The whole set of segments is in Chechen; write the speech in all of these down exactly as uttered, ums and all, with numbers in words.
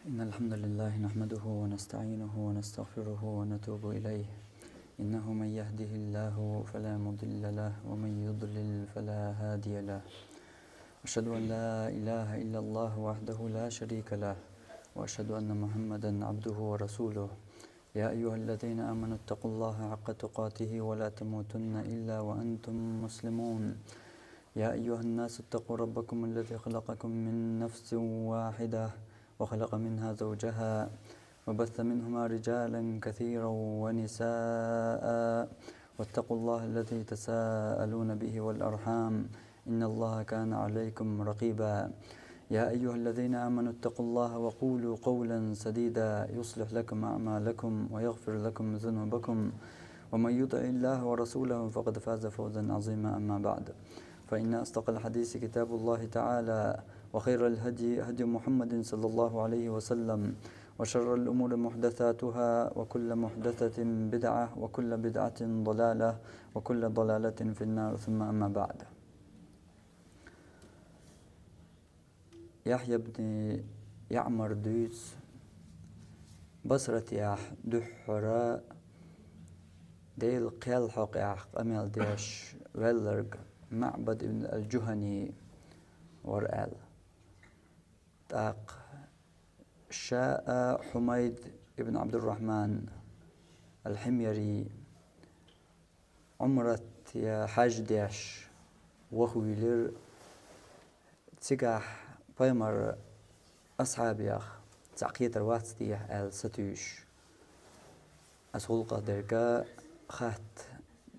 إن الحمد لله نحمده ونستعينه ونستغفره ونتوب إليه. إنه من يهده الله فلا مضل له ومن يضلل فلا هادي له. أشهد أن لا إله إلا الله وحده لا شريك له، وأشهد أن محمدا عبده ورسوله. يا أيها الذين آمنوا اتقوا الله حق تقاته ولا تموتن إلا وأنتم مسلمون. يا أيها الناس اتقوا ربكم الذي خلقكم من نفس واحدة وخلق منها زوجها وبث منهما رجالا كثيرا ونساء واتقوا الله الذي تساءلون به والأرحام إن الله كان عليكم رقيبا. يا أيها الذين آمنوا اتقوا الله وقولوا قولا سديدا يصلح لكم أعمالكم ويغفر لكم ذنوبكم ومن يطع الله ورسوله فقد فاز فوزا عظيما. أما بعد، فإن أصدق الحديث كتاب الله تعالى، وخير الهدي هدي محمد صلى الله عليه وسلم، وشر الأمور محدثاتها، وكل محدثة بدعة، وكل بدعة ضلالة، وكل ضلالة في النار. ثم أما بعد. Яхья ибн Яъмар дуьйцу Басратехь дуьххьара Делан кхел хьокъехь къамел деш ваьлларг МаӀбад ибн ал-Жухани вара аьлла. ТӀаккха ша а Хьумайд ибн Ӏабдуррахьман ал-Хьимяри Ӏумрат я хьаьж деш вахвийлира, цигахь пайхамар асхьабех цхьаъ кхетар вац техьа аьлла сатуьйсуш. Ас гӀуллакхах дерг хатта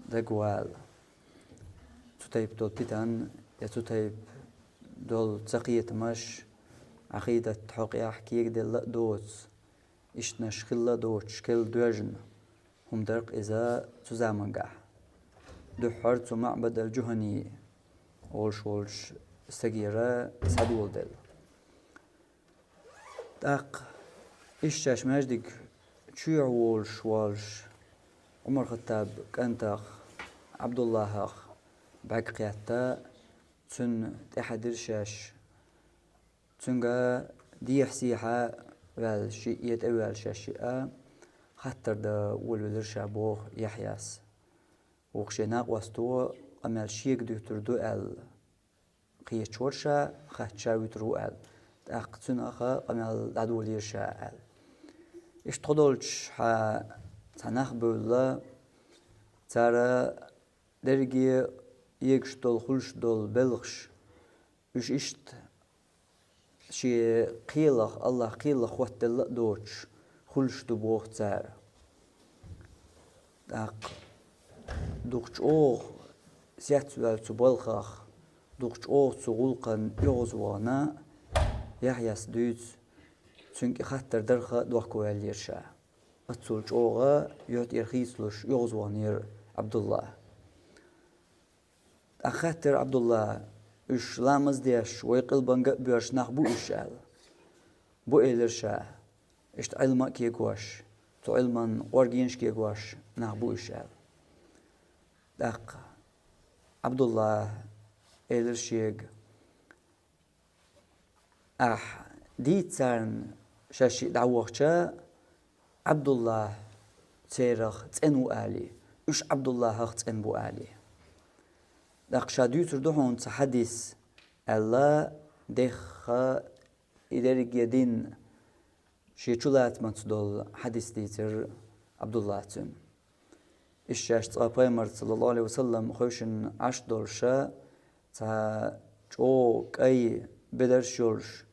дагавала. Цу тайпа долу питан я цу тайпа долу цакхетамаш Ӏакъидат хьокъехь кегаделла а доцу, ишттанаш хилла а доцуш, керла доьжна хӀума дара-кх иза цу замангахь. Дуьххьара цу МаӀбад ал-Жухани олуш волчу стагера схьадоладелла. ТӀаккха иштта шаьш маьждиг чоьхьа волуш волуш Ӏумар-Хаттаб кӀантах Ӏабдуллахьах бӀаьрг кхетта, цунна тӀаьхьадира шаьш. Цуьнга дехьа-сехьа ваьлла шиъ, я тӀе а ваьлла шаьш шиъ а, хаттар дан волавелира ша, боху Яхьъяс. Вукху шен накъосто къамел шега дуьтур ду аьлла кхеташ вара ша, хатта ша вуьтур ву аьлла. ТӀаккха цуьнах а къамел дӀадолийра ша аьлла. Иштта тхо долчу хьа цхьа нах бевлла, цара дерриге эгаш долу, хуьлуш долу белхаш, уьш иштта шен кхелах, АллахӀан кхелах хӀоттаделла а доцуш, хуьлуш ду, боху цара. ТӀаккха дукха чӀогӀа сецваьлла цу балхах, дукха чӀогӀа цу гӀуллакхана оьгӀазвахана, Яхьъяс дуьйцу, цуьнан кӀе хаттар дарх а дохковаьллера ша. Оццул чӀогӀа юьхь тӀера хийцалуш оьгӀазваханера Ӏабдуллахь. ТӀаккха хаьттира Ӏабдуллахьа, уьш ламаз деш, вай къилбанга а боьрзуш нах бу уьш аьлла. Бу, элира ша, иштта Ӏилма а кегош, цу Ӏилман гӀоргенаш а кегош нах бу уьш аьлла. ТӀаккха Ӏабдуллахьа элира шега, ахь дийца царна шаьш шиъ дӀавахча, Ӏабдуллахь церах цӀена ву алий, уьш Ӏабдуллахьах цӀена бу алий. ТӀаккха ша дуьйцур ду хьуна цхьа хьадис аьлла, дехха и дерриге дин шен чулацамца долу хьадис дийцира Ӏабдуллахьа цуьнан. Иштта шаьш цкъа пайхамар, саллаллаху Ӏалайхи ва саллам, хевшина Ӏаш долуша, цхьа чӀогӀа кӀай бедарш йолуш,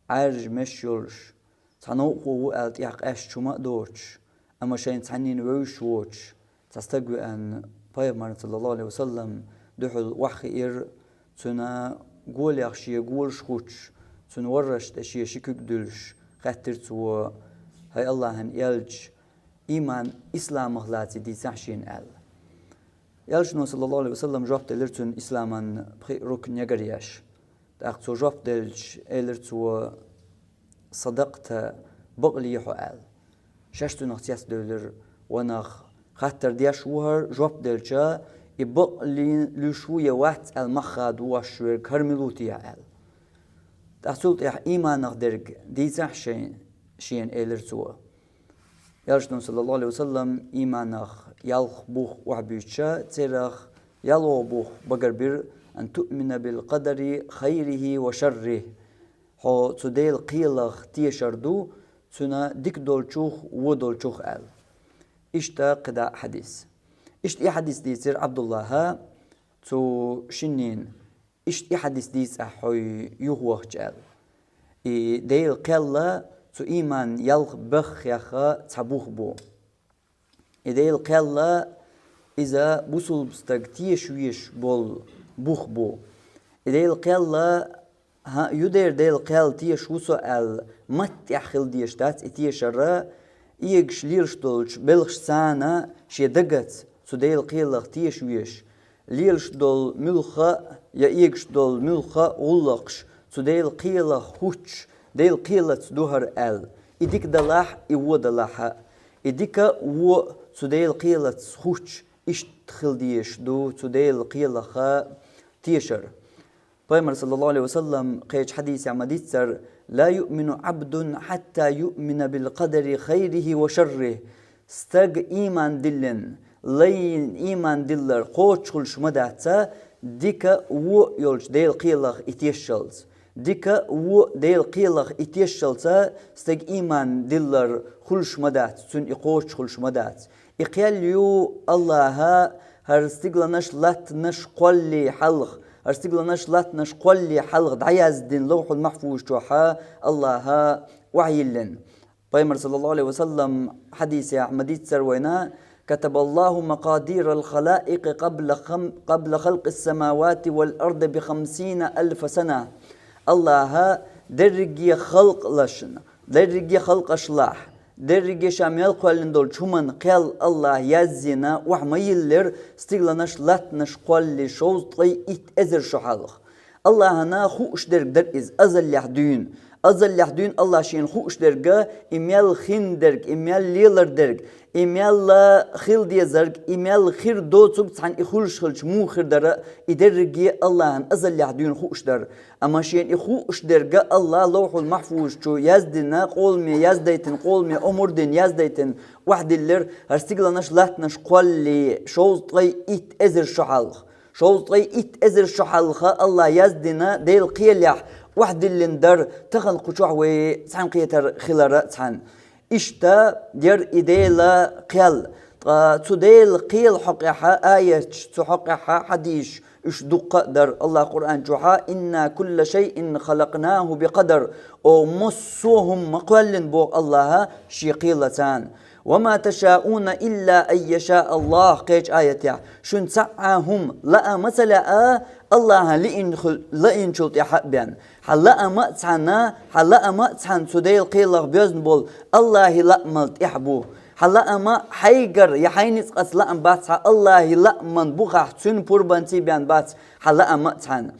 Ӏаьржа меш йолуш, цхьа новкъахо ву аьлла тӀехь къаьсташ хӀума а доцуш, амма шайна цхьаннена вевзаш воцуш, цхьа стаг веана, пайхамарна, саллаллаху Ӏалайхи ва саллам, дуьхьал охьахиира, цуьнан голех шен голаш хӀуттуш, цуьнан варраш тӀе шен ши куьг дуьллуш, хаьттира цо: «ХӀай АллахӀан элча, ийман исламах лаций дийцахьа шена», — аьлла. Элчано, саллаллаху Ӏалайхи ва саллам, жоп делира цуьнан исламан пхи рукн ягаръеш. ТӀаккха цо жоп делча, элира цо: «Садакъта, бакъ ле хьо», — аьлла. Шаьш цуьнах цецдевлира: «Ва нах, хаттар деш ву хӀара, жоп делча, и бакъ луьйш ву я вац аьлла мах хадош верг хӀара мила ву техьа?» — аьлла. ТӀаккха цул тӀаьхьа: «Ийманах дерг дийцахьа шайна», шена элира цо. Элчано, саллаллаху Ӏалайхи ва саллам, ийманах ялх бух охьабуьйцуш, царах ялхалгӀа бух багарбира: «أن تؤمن بالقدر خيره وشره». Хьо цу Делан кхелах тешар ду, цуьнан дика долчух, вон долчух аьлла. Иштта кхидӀа хьадис. Иштта и хьадис дийцира Ӏабдуллахьа цу шиннена. Иштта и хьадис дийца ахь хьо юхавахча аьлла. И Делан кхел цу ийманан ялх беххех цхьа бух бу. И Делан кхел иза бусулба стаг теша везаш болу бух бу. И Делан кхел, хӀа, юдера Делан кхел теша ву со аьлла, матта тӀехь хила дезаш дац и тешар, эгаш лелаш долчу белхашца шен дагаца цу Делан кхелах теша везаш, лелаш долу муьлхха а, я эгаш долу муьлхха а гӀуллакхаш цу Делан кхелах хӀуттуш, Делан кхелаца ду хӀара аьлла. И дика далахь а, и вон далахь а. И дика а, вон а цу Делан кхелаца хӀуттуш, иштта хила дезаш ду цу Делан кхелах тешар. Пайхамара, саллаллаху Ӏалайхи ва саллам, кхечу хьадисехь ма-дийццара: «لا يؤمن عبد حتى يؤمن بالقدر خيره وشره». Стаг ийман диллина, лайна ийман диллар кхочуш хуьлуш ма дац, дика а, вон а йолчу Делан кхелах и тешалц. Дика а, вон а Делан кхелах и тешалц стаг ийман диллар хуьлуш ма дац, цуьнан и кхочуш хуьлуш ма дац. И кхел ю Аллахьа хӀара стигланаш, латтанаш кхоллале хьалха, хӀара стигланаш, латтанаш кхоллале хьалха дӀаяздина Лавхьул-Махьфуз чохь Аллахьа охьайиллина. Пайхамара, саллаллаху Ӏалайхи ва саллам, хьадисехь ма-дийццара вайна: «كتب الله مقادير الخلائق قبل خم-، قبل خلق السماوات والأرض بخمسين ألف سنة». Аллахьа дерриге халкъалашна, дерриге халкъашлахь, дерриге ша мел кхоьллина долчу хӀуманна кхел Аллахьа яздина охьа ма йиллира стигланаш, латтанаш кхоллале шовзткъе итт эзар шо хьалха. Аллахьана хууш дерг дара иза, азаллехь дуьйна. Азаллехь дуьйна Аллахьа шена хууш дерг, и мел хин дерг, и мел лелар дерг, и мел хила дезарг, и мел хир доцург цхьаьна и хуьлуш хилча муха хир дара, и дерриге Аллахьана азаллехь дуьйна хууш дара. Амма шена и хууш дерг Аллахьа Лавхьул-Махьфуз чу яздина, къоламе яздайтина, къоламе омра дина, яздайтина, охьадиллира хӀара стигланаш, латтанаш кхоллале шовзткъе итт эзар шо хьалха. Шовзткъе итт эзар шо хьалха Аллахьа яздина Делан кхелехь охьадиллина дара, тахана кху чохь вай цхьаьнакхетар хиларца цхьаьна. Иштта яра и Делан кхел. Ткъа цу Делан кхелан хьокъехь аяташ, цу хьокъехь хьадисаш уьш дуккха а дара. Аллахьа Къуръан чохь: «إنا كل شيء خلقناه بقدر». Оха массо а хӀума ма кхоьллина боху Аллахьа шен кхелаца. «وما تشاءون إلا أن يشاء الله», кхечу аятехь: «Шуна цхьа а хӀума лаа ма ца лаьа, Аллахьан лиъна хил-, лиъначул тӀаьхьа а бен». Хьан лаам а цхьаьна, хьан лаам а цхьаьна цу Делан кхелах боьзна болу Аллахьан лаамал тӀехь бу. Хьан лаам а хьайгара я хьайн ницкъаца лаам бац хьан, Аллахьан лааман бухахь цуьнан пурбанций бен бац хьан лаам а цхьаьна.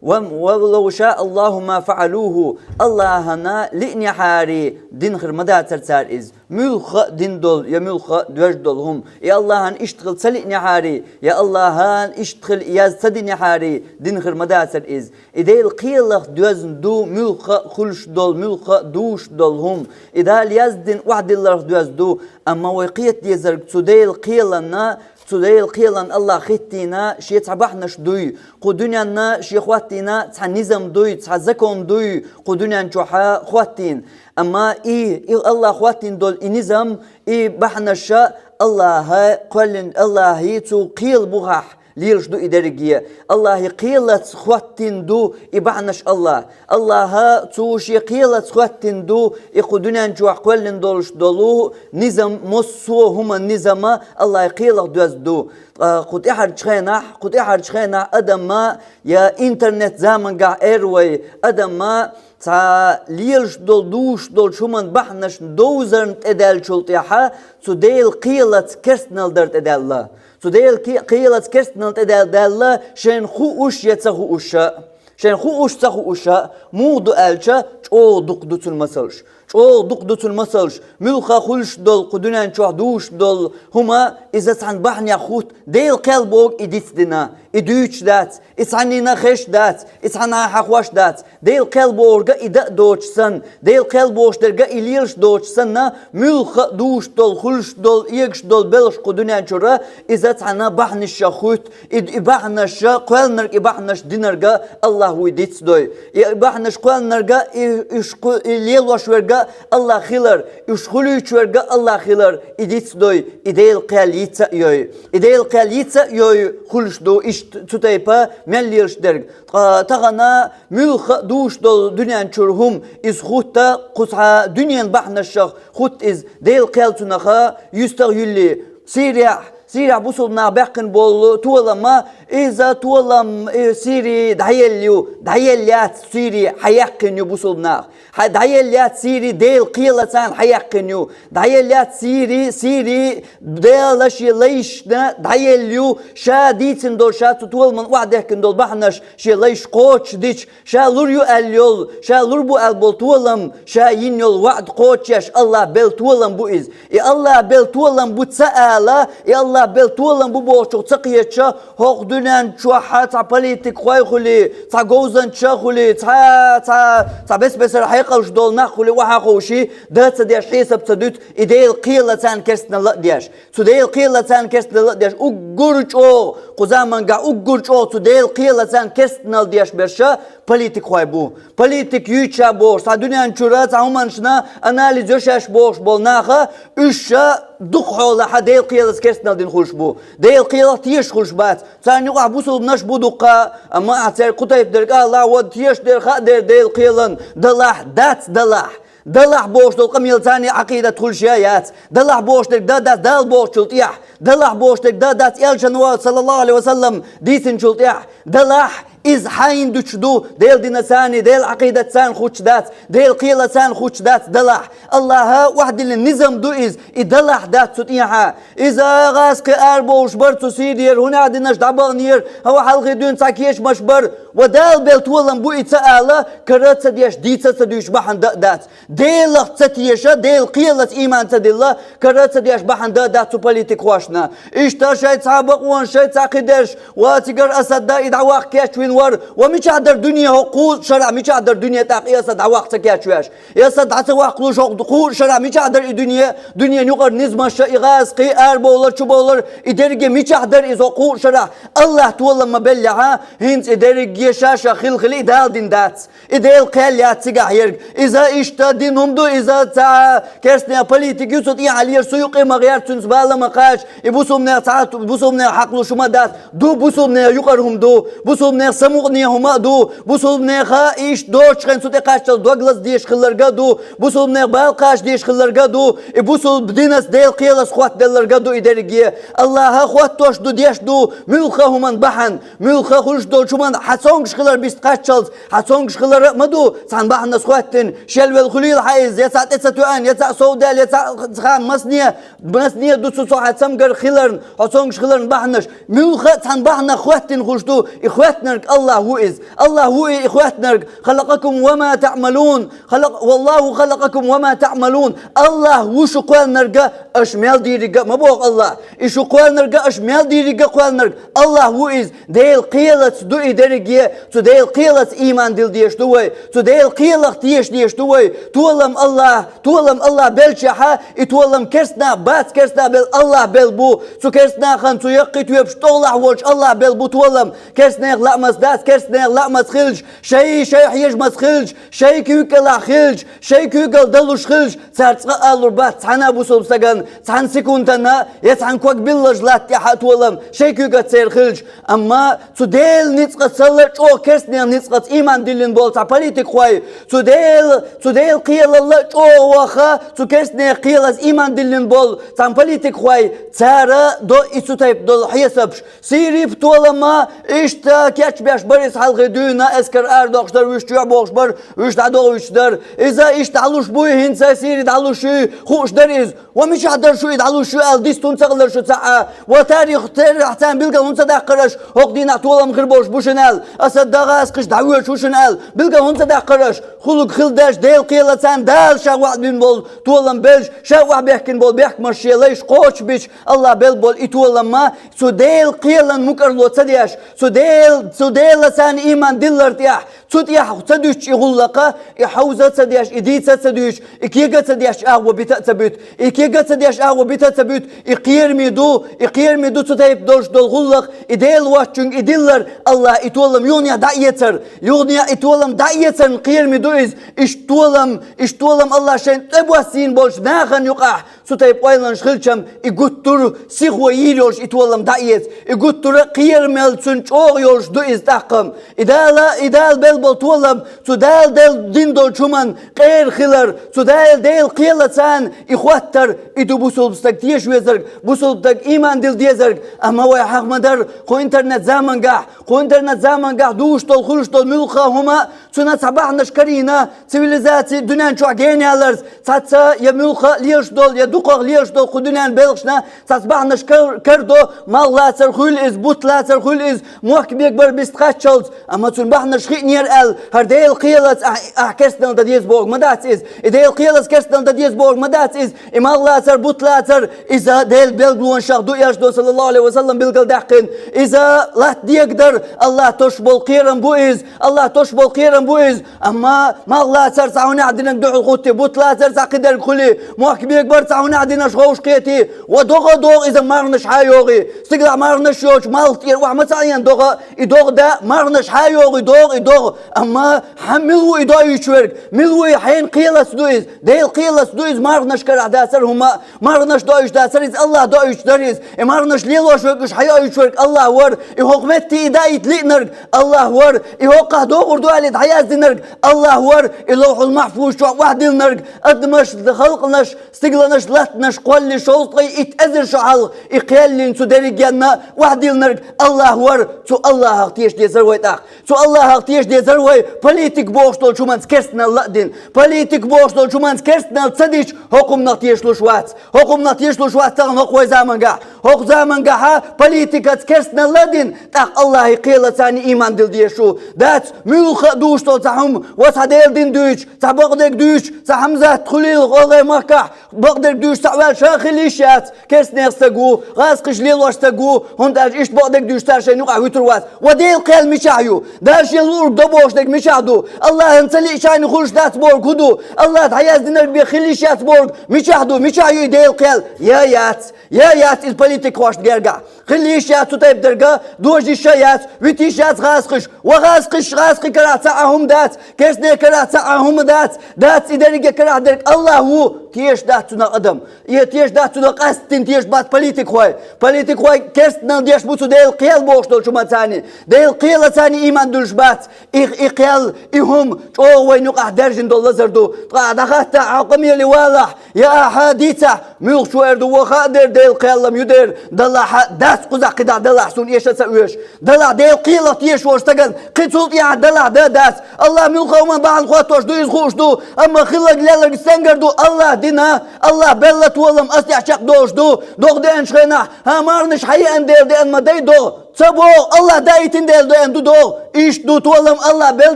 «ولو شاء الله ما فعلوه», Аллахьана лиънехьарий дина хир ма дацара цара иза. Муьлхха а дина долу я муьлхха а доьжна долу хӀума, и Аллахьана иштта хила ца лиънехьарий, я Аллахьана иштта хила яз ца динехьарий, дина хир ма дацара иза. И Делан кхелах доьзна ду муьлхха а хуьлуш долу, муьлхха а дуьйш долу хӀума. И Дала яздина охьадилларх доьзна ду, амма вай кхета дезарг цу Делан кхеланна, цу Делан кхелан Аллахьа хӀиттийна шен цхьа бахьанаш дуй, кху дуьненна шен хӀоттийна цхьа низам дуй, цхьа закон дуй, кху дуьнен чохь хӀоттийна. Амма и, и Аллахьа хӀоттийна долу и низам, и бахьанаш Аллахьа кхоьллина, Аллахьан цу кхелан бухахь лелаш ду и дерриге. Аллахьан кхелаца хӀоттийна ду и бахьанаш Аллахьа. Аллахьа цу шен кхелаца хӀоттийна ду и кху дуьнен чохь кхоьллина долуш долу низам, массо а хӀуманан низам Аллахьан кхелах доьзна ду. Ткъа кху тӀаьхьарчу хенахь, кху тӀаьхьарчу хенахь адам ма, я интернет заманчохь эр вай, адам ма цхьа лелаш долу, дуьйш долчу хӀуманан бахьанашна довзарна тӀедаьллачул тӀаьхьа цу Делан кхелаца керстанал дар тӀедаьлла. Цу Делан ке-, кхелаца керстанал тӀедаьлла, даьлла, шайна хууш я ца хууш а. Шайна хууш, ца хууш а, муха ду аьлча, чӀогӀа дукха ду цуьнан масалш. ЧӀогӀа дукха ду цун масалш. Муьлхха хуьлуш долу, кху дуьнен чохь дуьйцуш долу хӀума, иза цхьана бахьанех хӀутту, Делан кхел боху и дицдина, и дуьйцуш дац, и цхьаннена хезаш дац, и цхьанхьа хьахош дац. Делан кхел бохург и дан а доцуш санна, Делан кхел бохуш дерг и лелаш доцуш санна, муьлхха а дуьйцуш долу, хуьлуш долу, эгаш долу белхаш кху дуьнен чуьра, иза цхьана бахьанашех хӀутту, и, и бахьанаш, кхоьллинарг и бахьанаш динарг Аллах вуй дицдой. И бахьанаш кхоьллинарг, и, уьш кху-, и лелош верг Аллах хилар, уьш хуьлуьйтуш верг Аллах хилар, и дицдой, и Делан кхел йиц а йой. И Делан кхел йиц а йой хуьлуш ду, иштта цу тайпа мел лелаш дерг. Ткъа тахана муьлхха а дуьйцуш долу дуьнен чуьра хӀума иза хӀутту, кху цхьа дуьненан бахьанашех хӀутту иза, Делан кхел цунах юьстах юьллий. Сирехь, Сирехь бусулба нах баьккхина болу толам, иза толам, э, Сири дӀаелла ю, дӀаелла яц Сири, хьаяьккхина ю бусулба нах. Хьан дӀаелла яц Сири, Делан кхелаца хьаяьккхина ю. ДӀаелла яц Сири, Сири Дала шен лайшна дӀаелла ю, ша дийцина долу, ша цу толаман охьадехкина долу бахьанаш шен лайш кхочушдича, ша лур ю аьлла йолу, ша лур бу аьлла болу толам, ша йина йолу ваӀда кхочушъеш, Аллах белла толам бу иза. И Аллах белла толам бу ца ала, и Аллах белла толам бу бохучух ца кхетча, хӀокху дуьнен чохь цхьа политикхой хуьлий, цхьа говзанча хуьлий, цхьа, цхьа, цхьа бес-бесара хьекъалш долу нах хуьлий, охьа ховший, дан ца деш, хьесап ца дуьту, и Делан кхелаца керстанал а деш. Цу Делан кхелаца керстанал а деш, уггар чӀогӀа, кху заманга уггар чӀогӀа цу Делан кхелаца керстанал деш берш политикхой бу. Политик юьйцуш бохуш, цхьа дуьнен чуьра цхьа хӀуманашна анализ йо шаьш бохуш болу наха, уьш ша дукха хьолахь Делан кхелаца керстанал дина хуьлуш бу. Делан кхелах тешаш хуьлуш бац. Царна юкъахь бусулбанаш бу дуккха, амма ахь цаьрга кху тайпа дерг ала, вон тешаш дерг, хаа дерг Делан кхелан далахь, дац далахь. Далахь бохуш долу къамел царна Ӏакъидат хуьлуш я яц. Далахь бохуш дерг дан дац Дала бохучул тӀехь. Далахь бохуш дерг дан дац Элчано, саллаллаху алейхи ва саллам, дийцинчул тӀехь. Далахь иза хьайна дуьтуш ду, Делан дина царна, Делан Ӏакъидат царна хуьлуш дац, Делан кхела царна хуьлуш дац далахь. Аллаха охьадиллина низам ду иза, и далахь дац цу тӀехьа. Иза гӀазкхи арабовлуш бара цу Сирера, хӀунда динаш дӀабаханера, хӀава хьалхе дуьйна цхьа кешамаш бара. Ва Дала белла толам бу и ца ала, кара ца деш, дийца ца дуьйцуш бахьана дан а дац. Делах ца теша, Делан кхелаца ийман ца дилла, кара ца деш бахьана дан а дац цу политикхошна. Иштта шайн цхьа бакъонаш, шайн цхьа кхидерш, ва цигара Асад да и дӀаваккха кечвина вара, ва мичахь дара дуьне хӀокху шарахь, мичахь дара дуьне тӀаккха и Асад дӀаваккха ца кечвеш. Эса дӀа ца ваккхалуш хӀокху кху шарахь мичахь дара и дуьне, дуьненан юкъара низамаш а, и гӀазкхи, арабовлар, чубовлар, и дерриге мичахь дара иза хӀокху шарахь? Аллах толам ма беллехьа, хӀинца и дерриге ша-ша хила-хила и Дала дина дац. И Делан кхел яц цигахь ерг. Иза иштта дина хӀума ду, иза цхьа керстанех политик ю, цу тӀехьа лелаш цу юкъе ма гӀерта, цуьнца бала ма кхача, и бусулбанех цхьа, бусулбанех хьакхалуш хӀума дац. Ду бусулбанех юкъара хӀума ду, бусулбанех самукъане хӀума а ду, бусулбанеха иштта доцучу хенахь цу тӀе кхаччалц дог лазадеш хилларг а ду, бусулбанех бала кхача деш хилларг а ду, и бусулба динас, Делан кхелас хоттаделларг а ду и дерриге. Аллаха хоттош ду, деш ду, муьлхха хӀуман бахьана, муьлхха хуьлуш долчу хӀуман хьан цомгаш хилар бист кхаччалц, хьан цомгаш хилар а ма ду, цхьана бахьанас хоттина, шелвелла хуьлийла хьан иза, я цхьа тӀе ца тоьъна, я цхьа совдаьлла, я цхьа, цхьа масане, масане ду цу цо хьан цамгар хиларна, хьо цомгаш хиларна бахьанаш. Муьлхха а цхьана бахьанах хоьттина хуьлуш ду, и хоьттинарг Аллах ву иза. Аллах ву и, и хоьттинарг. «Халакъакум ва ма таъмалун». Халакъ-, «Валлаху халакъакум ва ма таъмалун». Аллах ву шу кхоьллинарг а, аша мел дийриг а, ма боху Аллах. И шу кхоьллинарг а, аша мел дийриг а кхоьллинарг Аллах ву иза. Делан кхелаца ду и дерриге, цу Делан кхелаца ийман дилла дезаш ду вай, цу Делан кхелах теша дезаш ду вай. Толам Аллах, толам Аллах беллачехьа, и толам керстанах бац, керстанах белла Аллах белла бу. Цу керстанахана, цу яккхий тоьпаш тӀехулахь волчу Аллах белла бу толам. Керстанех лаамаца дац, керстанех лаамаца хилча, шай, шай хьежамаца хилча, шай куьйга кӀелахь хилча, шай куьйгалла далуш хилча, цара цкъа а алур бац цхьана а бусулба стагана, цхьана секундана, я цхьана ког биллалча латта тӀехь а толам, шай куьйгаца церан хилча. Амма цу Делан ницкъаца а чӀогӀа керстанех ницкъаца ийман диллина болу цхьа политикхой, цу Дела, цу Делан кхелалла а чӀогӀа ваха, цу керстанех кхелаца ийман диллина болу цхьана политикхой, цара до и цу тайпа долу хьесапаш. Сири-м толам а иштта кеч Беш бара иза хьалхе дуьйна, эскар арадоккхуш дара, вуьш чоьхьа бохуш бара, вуьш дӀадохуьйтуш дара. Иза иштта дӀалуш буй, хӀинца Сири дӀалуш юй, хууш дара иза. Ва мичахь дара шу и дӀалуш ю аьлла, дист хӀунда ца хилар шу цхьаъ а? Ва тарих, тарихь царна билгал хӀунда ца даккхар аша, хӀокху дийнахь толам хир болуш бу шуна аьлла? Асад дӀа гӀазкхаш дӀавоьдуш ву шуна аьлла, билгал хӀунда ца даккхар аша? Кхулг хила деш, Делан кхелан царна Дала ша ваӀда бина болу толам белш, ша охьабехкина болу бехкамаш шен лайш кхочушбича, АллахӀ белла болу и толам ма, цу Делан кхелан мукӀарло ца деш, цу Дел-, цу Делан царна ийман диллар тӀехь, цу тӀехь ца дуьтуш и гӀуллакха, и хьовза а ца деш, и дийца а ца дуьйш, и кега а ца деш, агӀо бита а ца буьту, и кега а ца деш, агӀо бита а ца буьту, и кхераме ду, и кхераме ду цу тайпа долуш долу гӀуллакх, и Дела воцчуьнга и диллар, АллахӀ и толам юханехь дӀаэцар, юханехь и толам дӀаэцарна кхераме ду иза, иштта толам, иштта толам АллахӀ шайн тӀебоссийна болчу нахана юкъахь, цу тайпа ойланаш хилчам, и гуттар а сихо йийр йолуш и толам дӀаэца, и гуттар а кхера мел цунна чӀогӀа йолуш ду иза тӀаккха. И Дала, и Дала белла болу толам, цу Дала дел-, дина долчу хӀуманна къера хилар, цу Дала Делан кхелан царна и хӀоттар, и ду бусулба стаг теша везарг, бусулба стаг ийман дилла дезарг, амма вай хьаха ма-дарра, кху интернет-замангахь, кху интернет-замангахь дуьйш долу, хуьлуш долу муьлхха а хӀума, цуьнан цхьа бахьанаш карийна, цивилизаци дуьнен чохь генна яларца, цхьацца я муьлхха а лелаш долу, я дукхах лелаш долу кху дуьненан белхашна цхьацца бахьанаш кар-, карадо, малх лацар хуьлу иза, бутт лацар хуьлу иза, мохк бегабар бист кхаччалц, амма цуьнан бахьанаш хиънера аьлла, хӀара Делан кхелаца ахь, ахь керстанал дан деза бохург ма дац иза, и Делан кхелаца керстанал дан деза бохург ма дац иза, и малх лацар, бутт лацар, иза Делан билгалонашах ду, Элчано, саллаллаху Ӏалайхи ва саллам, билгалдаьккхина, иза латта дегадар, АллахӀ тосуш болу кхерам бу иза, АллахӀ тосуш болу кхерам бу иза, амма малх лацар цхьа хӀунехь динарг дуьхьал хӀуттий, бутт лацар цхьа кхидерг хуьлий, мохк бегабар цхьа хӀунехь динарш ховш кхетий, ва догӀа а догӀу иза марханаш хьан йогӀий. Стигалахь марханаш йоцуш малх тӀера охьа ма ца Ӏен догӀа, и догӀа да марханаш хьан йогӀий, догӀу и догӀа. Амма хьан мила ву и доуьйтуш верг? Мила ву и, хьенан кхелаца ду иза? Делан кхелаца ду иза, марханаш карахь дацара хӀума а. Марханаш доуьйтуш дацара иза, АллахӀ доуьйтуш дара иза. И марханаш лелош верг, уьш хьайоуьйтуш верг АллахӀ вара. И хӀокху метте и даийта лиънарг АллахӀ вара. И хӀокхахь догӀур ду аьлла и дӀаяздинарг АллахӀ вара. И Лавхьул Махьфуз чохь охьадиллинарг, адамаш, халкъанаш, стигланаш, латтанаш кхоллале шовзткъе итт эзар шо хьалха и кхел йина цу дерригенна охьадиллинарг АллахӀ вара. Цу АллахӀах теша дезара вай тӀаккха. Цу АллахӀах теша дезара вай, политик бохуш долчу хӀуманца керстанал а дина. Политик бохуш долчу хӀуманца керстанал ца дича, хӀокху хӀуманах тешалуш вац. ХӀокху хӀуманах тешалуш вац тахана хӀокху вай замангахь. ХӀокху замангахьа политикаца керстанал а дина, тӀаккха АллахӀан кхелаца царна ийман дилла дезаш ву. Дац, муьлхха а дуьйш долу цхьа хӀума, ва цхьа Делан дин дуьйцуш, цхьа бакъдерг дуьйцуш, цхьа Хьамзат хуьлийла гӀалгӀай махкахь, бакъдерг дуьйцуш цхьаъ ваьлла ша хила йиш яц, керстанех стаг ву, гӀазкхаш лелош стаг ву, хӀунда аьлча иштта бакъдерг дуьйцуш цара шайна юкъахь вуьтур вац. Ва Делан кхел мичахь ю? Дала шен луург до бохуш дерг мичахь ду? АллахӀан ца лиъча шайна хуьлуш дац бохург хӀун ду? АллахӀа дӀаяздинарг бен хила йиш яц бохург мичахь ду? Мичахь ю и Делан кхел? Я яц, я яц иза политикхошна гергахь. Хила йиш яц цу тайпа дерг, дожа йиш а яц, вита йиш яц гӀазкхаш. Ва гӀазкхаш, гӀазкхи карахь цхьа а хӀума дац, керстане карахь цхьа а хӀума дац, дац и дерриге карахь дерг АллахӀ ву, теша дац цунах адам. И теша дац цунах, къаьсттина теша бац политикхой. Политикхой керстанал деш бу цу Делан кхел бохуш долчу хӀуманца царна. Делан кхелаца царна ийман дуьллуш бац. И, и кхел, и хӀума чӀогӀа вайна юкъахь даьржина долу лазар ду. Ткъа дӀахатта, хьо къамеле валахь, я ахьа дийцахь, муьлххачо эр ду, ва хаа дера Делан кхел-м ю дера, далахь а дац кхузахь кхидӀа далахь, суна эша а ца оьшу. Далахь Делан кхелах тешаш волчу стагана, кхин цул тӀехьа далахь дан а дац. АллахӀ муьлхха а хӀуманна бахьана хӀоттош ду иза хууш ду, амма хилларг, лелларг стенгара ду, АллахӀ дина, АллахӀ белла толам ас тӀехь чекхдолуш ду, догӀа деанчу хенахь, хӀан, марханаш хьан еана дела деана ма дай догӀа. Ца боху, АллахӀ даийтина дела деана ду догӀа. Иштта ду толам, АллахӀ белла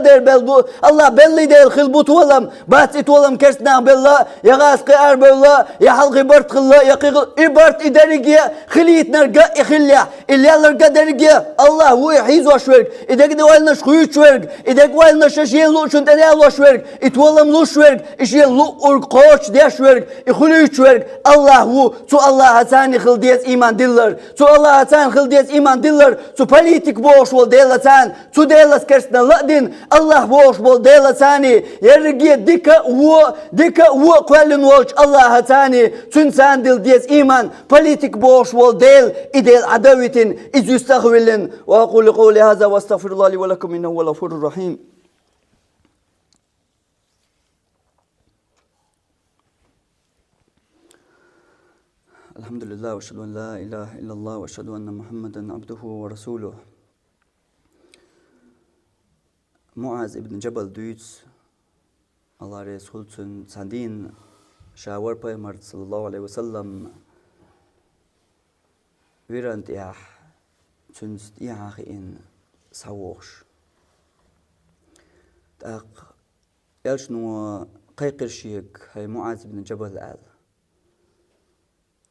дела бел бу, АллахӀ беллий дела хила бу толам. Бац и толам керстанах белла, я гӀазкхи арабевлла, я хьалхи барт хилла, я кхин хилла. И барт, и дерриге хилийтинарг а и хиллехь, и лелларг а дерриге АллахӀ ву и хьийзош верг, и деган ойланаш хуьйцуш верг, и деган ойланаш шен луучунна тӀедалош верг, и толам луш верг, и шен луург кхочушдеш верг, и хуьлуьйтуш верг АллахӀ ву. Цу АллахӀаца царна хила деза ийман диллар. Цу АллахӀаца царна хила деза ийман диллар, цу политик бохуш волу Делаца, цу Делаца керстанал а дина, АллахӀ бохуш болу Делаца царна, ерриге дика а, вон а, дика а, вон а кхоьллина волчу АллахӀаца царна, цуьнца царна дилла деза ийман, политик бохуш волу Дела, и Дела Ӏадда а витина, иза юьстах а виллина. وأقول قولي هذا وأستغفر الله لي ولكم إنه هو الغفور الرحيم. الحمد لله، وأشهد أن لا إله إلا الله، وأشهد أن محمدا عبده ورسوله. МуӀаз ибн Джабал дуьйцу, АллахӀ реза хуьлда цунна, цхьан дийнахь ша вара пайхамар, саллаллаху Ӏалайхи ва саллам, виран тӀехь цуьнца тӀехьа хиъна схьавогӀуш. ТӀаккха элчано кхайкхира шега: «ХӀай МуӀаз ибн Джабал», — аьлла.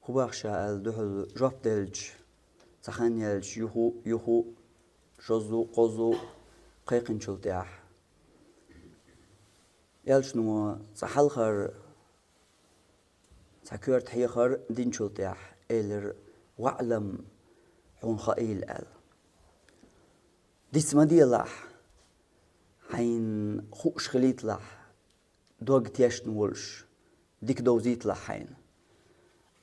«ХӀун боху ша?» — аьлла, дуьхьал жоп делча, цхьа хан яьлча, юха а, юха а, шозза а, кхозза а кхайкхинчул тӀаьхьа, элчано цхьа хьалхара, цхьа коьрта хьехар динчул тӀаьхьа элира: «ВаӀлам, хьуна хаийла», — аьлла. «Диц ма делахь, хьайна хууш хилийталахь, дог тешна волуш, дика довзийталахь хьайна.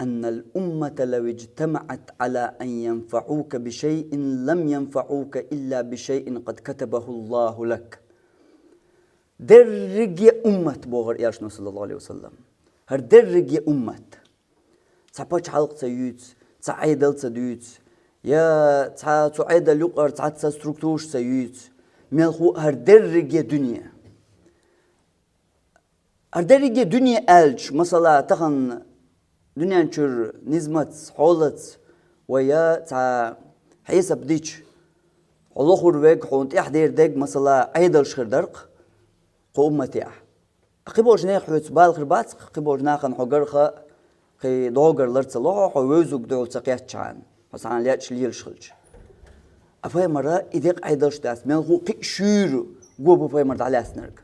أن الأمة لو اجتمعت على أن ينفعوك بشيء لم ينفعوك إلا بشيء قد كتبه الله لك». Дерриге уммат, бохура элчано, саллаллаху Ӏалайхи ва саллам. ХӀара дерриге уммат. Цхьа пачхьалкх ца юьйцу, цхьа Ӏедал ца дуьйцу, я цхьа цу Ӏедал юкъара цхьацца структураш ца юьйцу, мелхо а хӀара дерриге дуьне. ХӀара дерриге дуьне аьлча, масала, тахана дуьнен чуьра низамаца, хьолаца, вай я цхьа хьесап дича, хьо лохур верг, хьуна тӀаьхьа дер дерг, масала, Ӏедалш хир дара-кх кху умматехь. Кхиболчу нехан хьоьца бала хир бац-кх, кхиболчу нахана хьо гарха, кхин догар лар ца ло хьо, хьо вевзарг дуьхьал ца кхеттачхьана, хьо цхьана лечкъаш лелаш хилча. Ткъа пайхамара и декъа Ӏедалш дац, мелхо а кхин а шуьйра го бу пайхамар дӀалаьцнарг.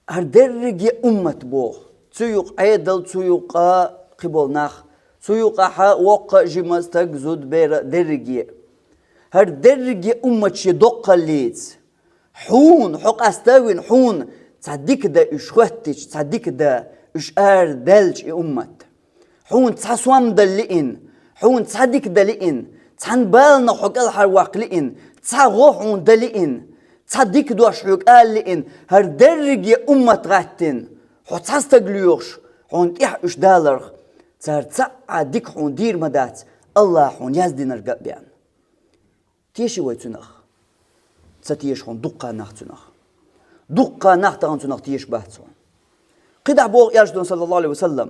ХӀара дерриге уммат боху, цу юкъа Ӏедал, цу юкъа кхиболу нах, цу юкъахь воккха а, жима а, стаг а, зуда а, бер а, дерриге а. ХӀара дерриге уммат шен доккхаллица, хьуна, хьо къастовина, хьуна цхьа дика дан уьш хӀоьттича, цхьа дика дан уьш арадаьлча и уммат. Хьуна цхьа сом дан лиъна, хьуна цхьа дика дан лиъна, цхьана баланах хьо кӀелхьарваккха лиъна, цхьа гӀо хьуна дан лиъна, цхьа дика дош хьоьга ала лиъна, хӀара дерриге уммат гӀаттина, хьо цхьа стаг лоьхуш, хьуна тӀаьхьа уьш даларх, цара цхьа а дика хьуна дийр ма дац, АллахӀа хьуна яздинарг а бен. Теший вай цунах? Ца теша хьуна дуккха нах цунах. Дуккха нах тахана цунах теша бац хьуна. КхидӀа боху элчано, саллаллаху Ӏалайхи ва саллам: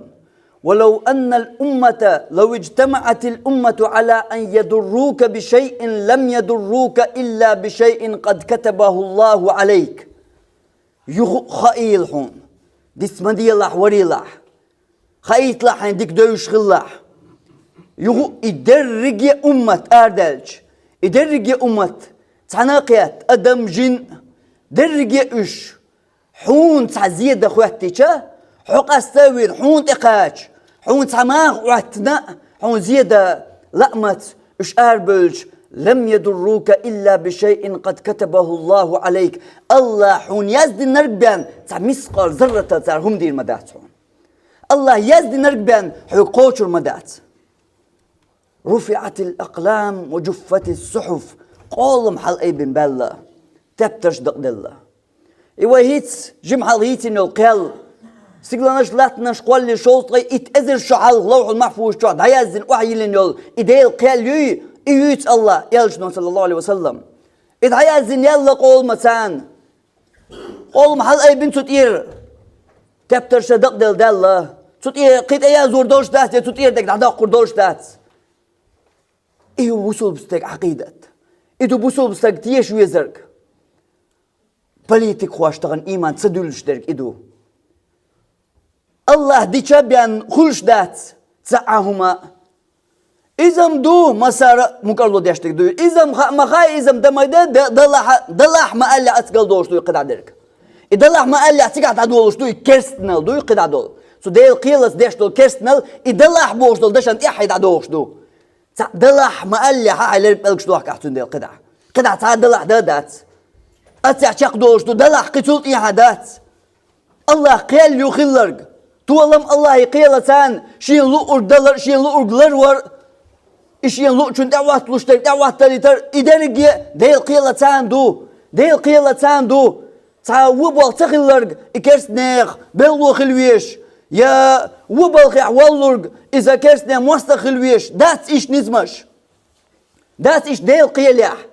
«ولو أن الأمة، لو اجتمعت الأمة على أن يضروك بشيء لم يضروك إلا بشيء قد كتبه الله عليك». Юха а хаийла хьуна, диц ма делахь, варелахь. Хаийталахь хьайна дика девзаш хилалахь. Юха а и дерриге уммат арадаьлча, и дерриге уммат цхьаьна а кхетта, адам, жин а, дерриге уьш, хьуна цхьа зе дан хӀоьттича, хьо къастовина, хьуна тӀекхача, хьуна цхьа маха Ӏоьттина а, хьуна зе дан лаамца уьш арабевлча, «لم يضروك إلا بشيء قد كتبه الله عليك». АллахӀа хьуна яздинарг бен цхьа мискъал зарратал цара хӀума дийр ма дац хьуна. АллахӀа яздинарг бен хьоьга кхочур ма дац. «رفعت الأقلام وجفت الصحف». Къолам хьалаайбина баьлла, тептарш дакъаделла. И вай хӀинца жима хьалха йийцина йолу кхел, стигланаш, латтанаш кхоллий, шовзткъе итт эзар шо хьалха Лавхьул-Махьфуза чохь дӀаяздина, охьайиллина йолу и Делан кхел юй, и юьйцу АллахӀа, элчано, саллаллаху Ӏалайхи ва саллам. И дӀаяздина яьлла къоламаца. Къолам хьалаайбина цу тӀера, тептарша дакъаделла даьлла. Цу тӀе кхин тӀе язъяр долуш дац, я цу тӀера дерг дӀадоккхур долуш дац. И ю бусулба стеган Ӏакъидат. И ду бусулба стаг теша везарг. Политикхошна тахана ийман ца дуьллуш дерг и ду. АллахӀа дича бен хуьлуш дац цхьа а хӀума. Иза-м ду, массара а мукӀарло деш дерг ду. Иза-м хаа ма хаьа, иза-м дан ма де, д-, далахь, далахь ма аьллехь, аццигал долуш ду и кхидӀа дерг. И далахь ма аьллехь, цигахь дӀадолуш ду и керстанал, ду и кхидӀа долу. Цу Делан кхелаца деш долу керстанал, и далахь бохуш долу дашна тӀаьхьа дӀадохуш ду. Цхьаъ далахь ма аьллехь, хьайн лерг пӀелгаш дохкахь цуьнан Делан кхидӀа. КхидӀа цхьа а далахь дан а дац. Аццехь чекхдолуш ду, далахь кхин цул тӀехьа дац. АллахӀ кхел ю хилларг. Толам АллахӀе кхелаца, шена луург далар, шена луург ларвар, и шена луучунна тӀехӀотталуш дерг тӀехӀотталийтар, и дерриге Делан кхелаца ду. Делан кхелаца ду. Цхьа а вон болх ца хилларг, и керстанех белхало хила везаш, я вон балхехь воллург, иза керстанех мостагӀа хила везаш, дац иштта низамаш. Дац иштта Делан кхелехь,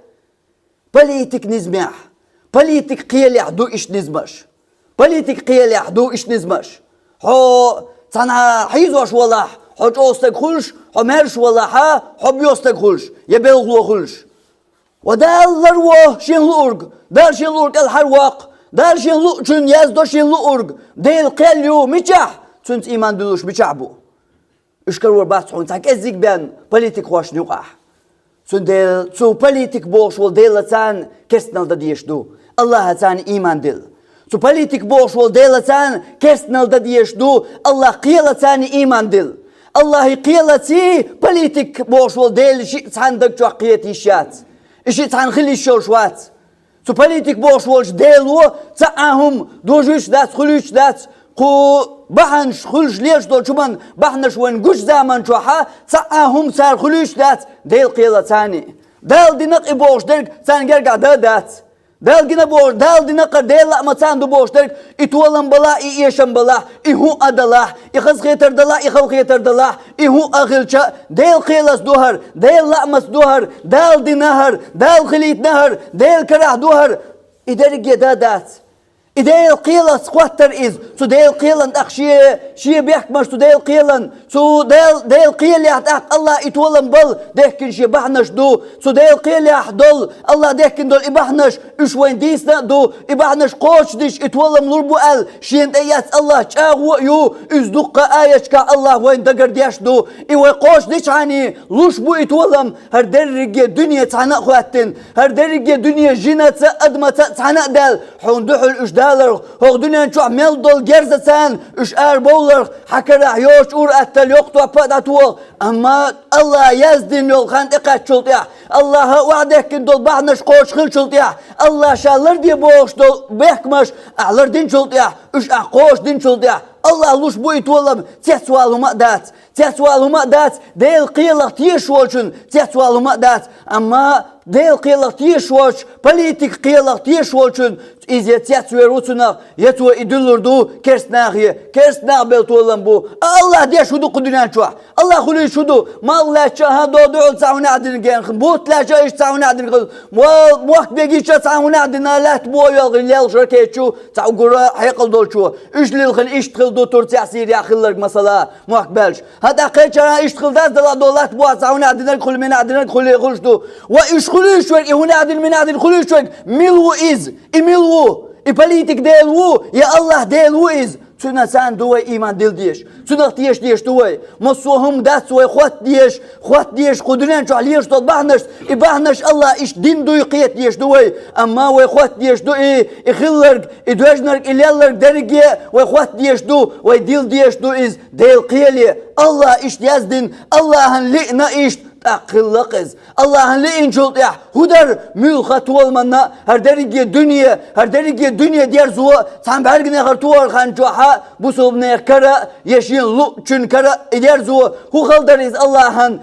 политикан низамехь, Политик кхелехь ду иштта низамаш. Политик кхелехь ду иштта низамаш. Хьо цхьанхьа хьийзош валахь, хьо чӀогӀа стаг хуьлуш, хьо маьрша валахь, хьо боьха стаг хуьлуш, я белхало хуьлуш. Ва Дала ларво шен луург, Дала шен луург кӀелхьарваккха, Дала шен луучун яздо шен луург, Делан кхел ю мичахь, цуьнца ийман дуьллуш мичахь бу. Уьш карор бац хьуна цхьа кӀеззиг бен политикхошна юкъахь. Цундела цу политик бохуш волу Делаца керстанал дан дезаш ду, Аллахьаца ийман дилла. Цу политик бохуш волу Делаца керстанал дан дезаш ду, Аллахь кхелаца ийман дилла. Аллахьан кхелаций политик бохуш волу Дела шиъ цхьана даг чохь кхета йиш яц. И шиъ цхьана хила йиш йолуш вац. Цу политик бохуш волчу Дело цхьа а хӀума дожуьйтуш дац, хуьлуьйтуш дац, кху бахьанаш хуьлуш лелаш долчу хӀуманна бахьанаш вайна гучу заман чохьа цхьа а хӀума цара хуьлуьйтуш дац Делан кхелаца. Дала дина-кх и бохуш дерг царна гергахь дан дац. Дала гина бохуш, Дала дина-кх, Делан лаамца ду бохуш дерг, и толам балахь, и эшам балахь, и хӀуъа далахь, и хазахетар далахь, и халахетар далахь, и хӀуъа хилча, Делан кхелаца ду хӀара, Делан лаамца ду хӀара, Дала дина хӀара, Дала хилийтина хӀара, Делан карахь ду хӀара. И дерриге дан дац. И Делан кхелаца хӀоттар иза, цу Делан кхелан тӀаккха шен, шен бехкамаш цу Делан кхелан, цу Дел-, Делан кхелехь тӀаккха Аллахь и толам бала дехкина шен бахьанаш ду, цу Делан кхелехь долу, Аллахь дехкина долу и бахьанаш, уьш вайна дийцина а ду, и бахьанаш кхочушдича и толам лур бу аьлла, шена тӀеэцна Аллахь чӀагӀо а ю, иза дуккха а аяташкахь Аллахь вайна дагардеш ду, и вай кхочушдичхьана луш бу и толам, хӀара дерриге дуьне цхьаьна а хӀоьттина, хӀара дерриге дуьне жинаца а, адамаца а цхьаьна а даьлла, хьуна дуьхьал уьш даларх, хӀокху дуьнен чохь мел долу герзаца уьш арабовларх, хьан карахь йоцучу ур-атталла йоккха топ а дӀатоха. Амма Аллахь яздина йолу хан тӀекхаьчначул тӀаьхьа, Аллахьа охьадехкина долу бахьанаш кхочуш хиллачул тӀаьхьа, Аллахь ша ларде бохуш долу бехкамаш ахь лардинчул тӀаьхьа, уьш ахь кхочушдинчул тӀаьхьа, Аллахь луш бу и толам, цецвала хӀума а дац. Цецвала хӀума а дац, Делан кхелах тешаш волчун цецвала хӀума а дац, амма Делан кхелах тешаш волчу, политик кхелах тешаш волчун иза я цецвер ву цунах, я цо и дуьллур ду керстанахе, керстанах бен толам бу. А Аллахь деш хӀун ду кху дуьнен чохь? Аллахь хуьлуьйтуш хӀун ду? Малх лаьттача а хӀан до дуьхьал цхьа хӀунда а дина генахь, бутт лаьттача а иштта цхьа хӀунда а дина гӀуьллу, мо-, мохк бегийча а цхьа хӀунда а дина, лаьтта бо йолгӀин лелхаш ракетчу цхьа угура хьекъал долчо. Уьш лилхина иштта хила ду Турцехь, Сирехь хилларг масала. Мохк баьлча. ХӀан тӀаккха кхечара иштта хила дац, дала до латта бохьа цхьа хӀунда а динарг хуьлу, мина а динарг хуьлу, хуьлуш ду. Ва уьш хуьлуьйтуш верг, и хӀунда а дина, мина а дина хуьлуьйтуш верг, мила ву иза? И мила ву? И политик Дела ву, я Аллахь Дела ву иза? Цуьнан царна ду вай ийман дилла дезаш. Цунах теша дезаш ду вай. Массо а хӀума дац вай хӀотта дезаш, хӀотта дезаш кху дуьнен чохь лелаш долу бахьанаш, и бахьанаш Аллахь иштта дина дуй кхета дезаш ду вай. Амма вай хӀотта дезаш ду и, и хилларг, и доьжнарг, и лелларг дерриге а вай хӀотта дезаш ду, вай дилла дезаш ду иза. Делан кхеле, Аллахь иштта яздина, Аллахьан лиъна иштта, тӀаккха хилла-кх иза. Аллахьан лиъначул тӀаьхьа хӀун дара муьлхха а толаманна а, хӀара дерриге дуьне, хӀара дерриге дуьне дерзо, цхьана бӀаьрганехара тохара хан чохьа, бусулбанех кара, я шен луучун кара и дерзо, хӀун хала дара иза Аллахьан?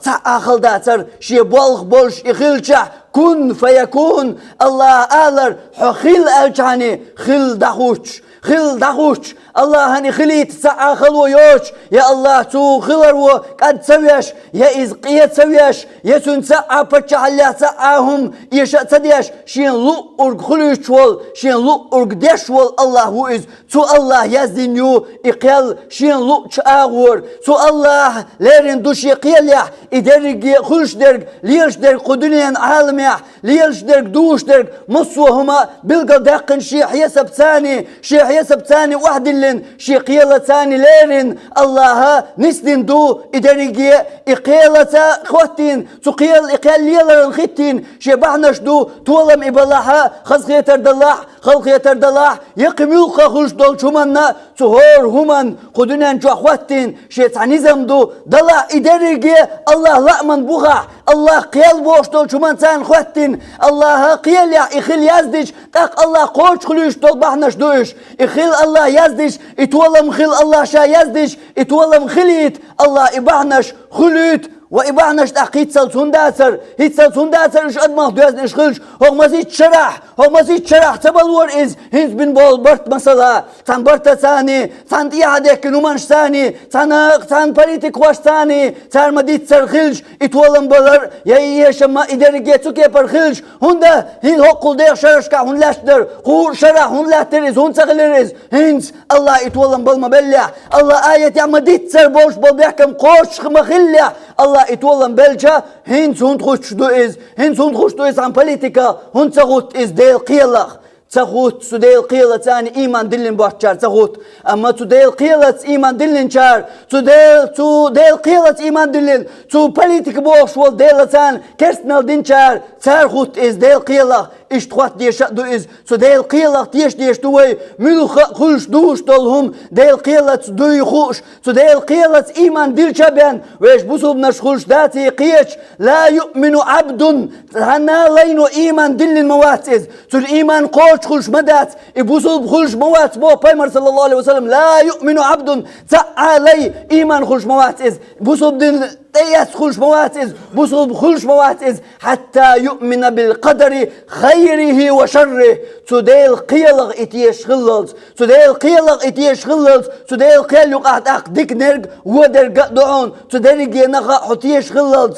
Цхьа а хала дацара, шен болх болуш и хилчахь, кун фаякун, Аллахьа алар, хьо хила аьлчахьана, хила дӀахуттуш, хила дӀахуттуш, Аллахьан и хилийта цхьа а хало йоцуш, я Аллахь, цо хиларо кӀад ца веш, я иза къе ца веш, я цуьнан цхьа а паччахьаллехь цхьа а хӀума эша а ца деш, шен луъург хуьлуьйтуш волу, шен луъург деш волу Аллахь ву иза. Цу Аллахь яздина ю и кхел шен луъучу агӀора. Цу Аллахь леррина ду шен кхелехь и дерриге а хуьлуш дерг, лелаш дерг кху дуьненан Ӏаламехь, лелаш дерг, дуьйлуш дерг, массо а хӀума билгалдаьккхина шен хьесапца, шен хьесапца охьадиллина, шен кхелаца леррина Аллахьа нисдина ду и дерриге а, и кхелаца хӀоттийна, цу кхел, и кхел леларан хӀиттийна шен бахьанаш ду, толам и балахь а, хазахетар далахь, халахетар далахь, я кхин муьлхха хуьлуш долчу хӀуманна, цу хӀора хӀуманна кху дуьнен чохь хӀоттийна шен цхьа низам ду, далахь и дерриге а Аллахь лааман бухахь, Аллахь кхел бохуш долчу хӀуманца хӀоттийна, Аллахьа кхелехь и хила яздича, тӀаккха Аллахь кхочуш хуьлуьйтуш долу бахьанаш ду уьш. И хила Аллахь яздича, и толам хила Аллахь ша яздича, и толам хилийта Аллахь и бахьанаш хуьлуьйту, Ва и бахьанаш тӀаккха хӀинццалц хӀунда дацар, хӀинццалц хӀунда дацар уж адамах доьзна уж хилча, хӀокху масийтта шарахь, хӀокху масийтта шарахь ца балора иза, хӀинца бина болу барт масала, цхьана барта царний, цхьана тӀехьа дехкина хӀуманаш царний, цхьана, цхьана политикхош царний, цара ма-дийццара хилча, и толам балар, я и эшам ма и дерриге цу кепара хилча, хӀунда хӀинца хӀокхул дехачу шарашкахь хӀунда лаьттадара, кху шарахь хӀунда лаьттара иза, хӀунда ца хилира иза? ХӀинца АллахӀа и толам бала ма-беллехь, АллахӀа аятехь ма-дийццара болуш болу бехкам кхочуш ма хиллехь, АллахӀа и толам белча, хӀинца хӀунда хуттуш ду иза? ХӀинца хӀунда хуттуш ду иза цхьана политика? ХӀунда ца хӀутту иза Делан кхелах? Ца хӀутту, цу Делан кхелаца царний ийман диллина боцчара ца хӀутту. Амма цу Делан кхелаца ийман диллинчара, цу Дел-, цу Делан кхелаца ийман диллина, цу политика бохуш волу Делаца царна керстанал динчара, цара хӀутту иза Делан кхелах. Иштта хӀотта дезаш а ду иза. Цу Делан кхелах теша дезаш ду вай, муьлхха а хуьлуш дуьйш долу хӀума Делан кхелаца дуй хууш, цу Делан кхелаца ийман диллича а бен, вешан бусулбанаш хуьлуш даций кхеча, ла юъмину Ӏабдун, цхьанна а лайно ийман диллина ма вац иза. Цуьнан ийман кхочуш хуьлуш ма дац, и бусулба хуьлуш ма вац, боху Пайхамар, саллаллаху алейхи ва саллям, ла юъмину Ӏабдун, цхьа а лай ийман хуьлуш ма вац иза. Бусулба дин тӀеэцна хуьлуш ма вац иза, бусулба хуьлуш ма вац иза, хьатта юъмина бил къадари хайрихи ва шаррихи. Цу Делан кхелах и тешаш хиллалц, цу Делан кхелах и тешаш хиллалц, цу Делан кхел юкъахь тӀаккха диканиг а, вониг а ду хьуна, цу дерригенах а хьо тешаш хиллалц.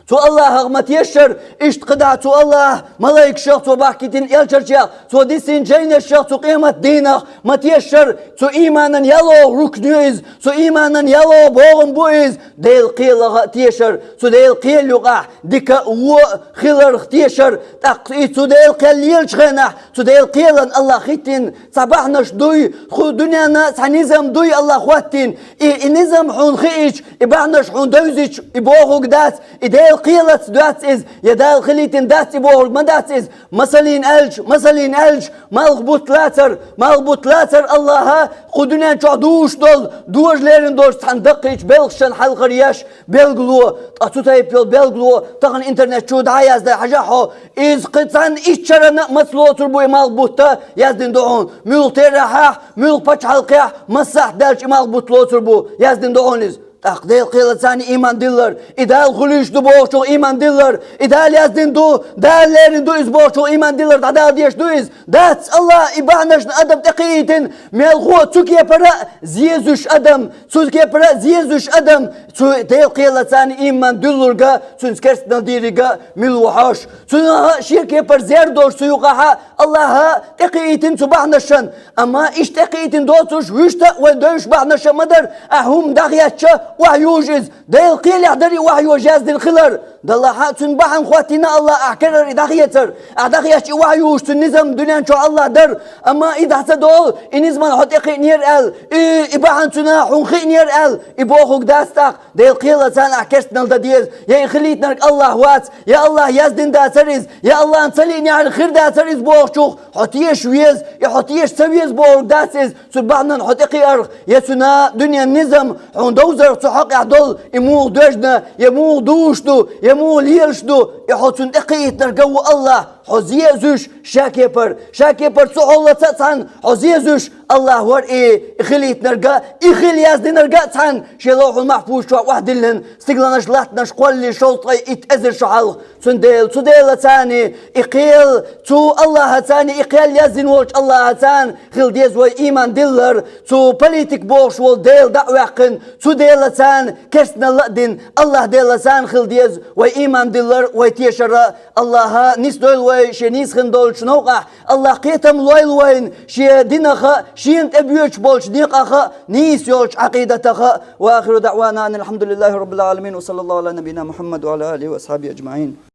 Цу АллахӀах ма-тешшара, иштта кхидӀа цу АллахӀа малайкашах, цо бахкийтина элчанашех, цо диссина жайнашех, цу къематан дийнах ма-тешшара, цу ийманан ялхолгӀа рукн ю иза, цу ийманан ялхолгӀа богӀам бу иза, Делан кхелах а тешар, цу Делан кхел юкъахь дика а, вон а хиларх тешар, тӀаккха и цу Делан кхел лелачу хенахь, цу Делан кхелан АллахӀа хӀиттийна цхьа бахьанаш дуй, кху дуьненна цхьа низам дуй АллахӀа хӀоттийна, и, и низам хьуна хиъча, и бахьанаш хьуна девзича, и бохург дац, и Делан кхелаца доьцу иза, я Дала хилийтина дац и бохург ма дац иза. Масаллин аьлча, масаллин аьлча, малхбутт лацар, малхбутт лацар АллахӀа кху дуьнен чохь дуьйш долу, дожа лерина долчу цхьана даккхийчу белхашна хьалхара еш белгало, ткъа цу тайпа йолу белгало тахана интернет чу дӀа а яздай хьажахь хьо, иза кхин цхьана итт шарна а маца лоцур бу и малхбутт, яздина ду хьуна, муьлхха терахьехь, муьлхха пачхьалкхехь, массахь даьлча и малхбутт лоцур бу, яздина ду хьуна иза. ТӀаккха Делан кхелаца царна ийман диллар, и Дала хуьлуьйтуш ду бохучух ийман диллар, и Дала яздина ду, Дала лерина ду иза бохучух ийман диллар дӀадала дезаш ду иза? Дац. АллахӀа и бахьанашна адам тӀекхиийтина, мел хӀо цу кепара а зезуш адам, цу кепара а зезуш адам, цу Делан кхелаца царна ийман дуьллург а, цуьнца керстанал дийриг а мила ву хьожуш? Цунах а шен кепара зер долуш цу юкъахь а АллахӀа тӀекхиийтина цу бахьанашна. Амма иштта тӀекхиийтина доцурш вуьшта а вайн девзаш бахьанаш а ма дара, ахь хӀума дӀахецча, охьаюжу иза. Делан кхелехь дара и охьаюжу яздина хилар. Даллахь а цуьнан бахьана хӀоттийна АллахӀа ахь керара и дӀахецар. Ахь дӀахецча и охьаюжу цуьнан низам дуьнен чохь АллахӀа дара. Амма и дӀа ца долу, и низам хьо тӀекхиънера аьлла, и, и бахьана цуьнан хьуна хиънера аьлла, и бохург дац тӀаккха. Делан кхелаца царна ахь керстанал дан деза, я и хилийтинарг АллахӀ вац, я АллахӀа яздина дацара иза, я АллахӀна ца лиънехьара хир дацара иза бохучух, хьо теша веза, я хьо теша ца веза бохург дац иза, цу бахьанан хьо тӀекхиарх, я цуьнан дуьненан низам хьуна довзарх цу хьокъехь долу, и муха доьжна, я муха дуьйш ду, я муха лелаш ду, и хьо цунна тӀекхиийтинарг а ву АллахӀ. Хьо зезуш ша кепара, ша кепара цу хьолаца а цхьаьна хьо зезуш, АллахӀ вара и, и хилийтинарг а, и хила яздинарг а цхьаьна шен ловхьул-махьфуз чохь охьадиллина, стигланаш, латтанаш кхоллале шовзткъе итт эзар шо хьалха. Цундела цу Делаца царна и кхел, цу АллахӀаца царна и кхел яздина волчу АллахӀаца царна хила деза вай ийман диллар, цу политик бохуш волу Дела дӀа а ваьккхина, цу Делаца царна керстанал а дина, АллахӀ Делаца царна хила деза вай ийман диллар, вай тешар а. АллахӀа нисдойла вай шен нийса хин долчу новкъахь, АллахӀа кхетам лойла вайна шен динах а, шена тӀе боьдуш болчу некъах а, нийса йолчу Ӏакъидатах а. Ва ахиру даъвана анил хьамдулиллахи раббил Ӏаламин, ва саллаллаху Ӏала набийина Мухьаммад ва Ӏала алихи ва асхьабихи аджмаӀин.